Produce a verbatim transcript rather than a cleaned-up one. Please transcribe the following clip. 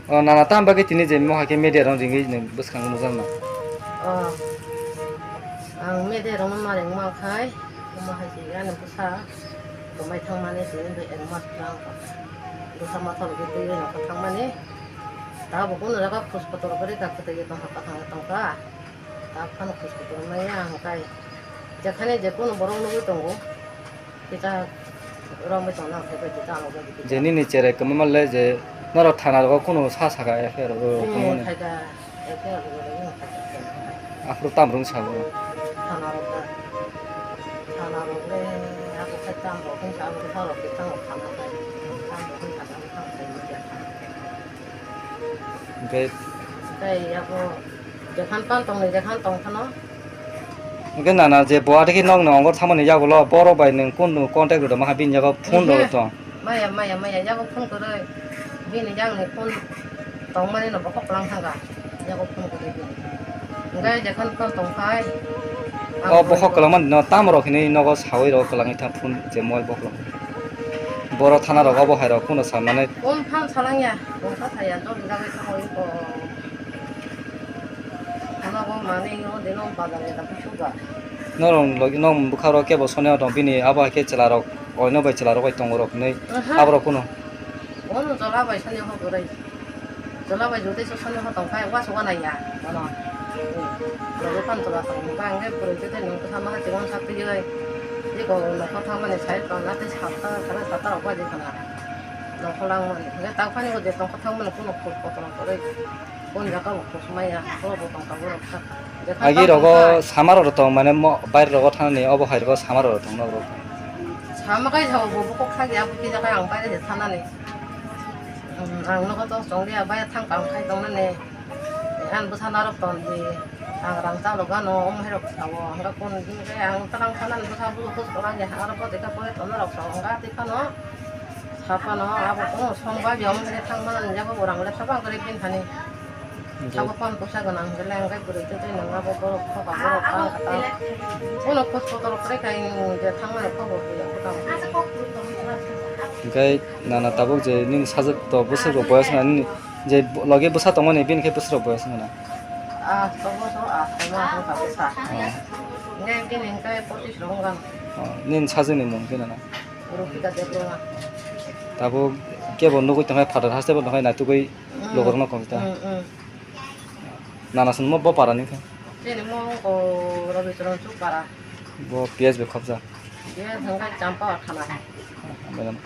O nana, tamo bagwi tini je mohai khe media rok ringwi nwng bwskango nukjakna? O, ang media rokno ma ringma khai, omo hai se ani bwsa kwmai thangmani tini bai ringma thang. Bwsa ma tholgwi twi nokha thangmani. Tabuk kunu jaga khus kotor kwrwi kha, kwtwi tongkha, kwthang tongkha. Ta phano khus kotor maya hwnkhe jekhane je kunu borok nugwi tongo, kita romwi tongna hwnkhe bai kita ano bai kita. Je nini cherai kwmama le je norok thana rogo kunu sa saka F I R rogo Hmm, tongmani. Khaika, F I R rogo le yung khaika. Aphuru tam rung sabo. Thana rogo, thana rogo le abo khai tam rok hinsa abo khai rok kita thana khai tam rok hinsa abo khai media thana. Hwnkhe Tei yago jekhan pan tongni jekhan tong phano. Hwnkhe nana je bo adikhe nokni ongor thangmani yagulo borok bai nwng kunu contact rwtongma kha bini yago phone rw tong. Maya, maya, maya, yago phone kwrwi. Bini yakni phone tongmani no bokhok kwlang thangkha. Yago phone kwrwi bini. Hwnkhe jekhan pan tongkhai. O bokhok kwlangmani no tamo rok hinwi nogo sawi rw kwlangwi thang phone je mobile bokhok. Borok thana rok obo hai rok kunu sanmani. Phone phan salangya. Bongsa thaya jok jagwi thangwi ko. Ano bo manwi o dino bazar ni dapur suga. Norok logi nok bwkha rok kebo soni o tong bini abo hai khe chwla rok oino bai chwla rok bai tongo rok hinwi Aha. Abo rok kunu. Ono chwla bai soni ho kwrwi. Chwla bai jotoi so soni ho tong khai wa suga nai ya. Ono. Logi pan chwla tong ba ang khe kwrwi khe tei nung bwsa ma ha chikon sak twi oi. Iko nokho thang mani sai tong na tei sat ta sare sat ta rok bai di khana. Nokho lang mani. Hingke tak phani bo je tong kha thang mani kuno khur kotor kwrwi. Kon jaga bo khosmaya, borok bo tongkha borok kha. Agi rogo samar oro tong mane mo bair rogo thanani obo hai rogo samar oro tong nokro. Sama kai sa bo bo kok khagi abo kisa kai ang baire se thanani. Ang nogo to chongri abai thang kam khai tongnani. Ang bwsa narok ton di. Ang rang chalo gano om hai rok sao. Ang kon kai ang tarang thanani bwsa bu khos kolang ya. Aro bo deka pore ton rok sao. Ang ga ti khano. Sapano abo kunu songba biyong hwnwi thangmani, jabo bo rang le sabo ang kwrwi bini thani. Sabo phone poisa gwnang hwnkhe le ang khe bwrwi twi twi nang abo borok khoka borok kang kha ta. Bono khos kotor kwrwi khai je thangmani khobor twi ang kwtang. Hwnkhe nana tabuk je nini sajwk to bwswk rok boyas na nini je logi bwsa tongmani bini khe bwswk rok boyas wngna? Ah, to bosor ah, to ma to ta bwsa. Oh. Ngai bini hwnkhe pochis rok wngkha. Oh, nini sajwkni mung khe nana? Rupika Debbarma. Tabuk kebo nugwi tongkha, phatar haste bo tongkha, naitugwi Mm. Logorno kong ta. Mm, mm. Nana swnmo bo para ni kha? Chini mo ko Rabi Charan Chuk para. Bo P S B khobja. P S B thangkha Champa thana. Madam.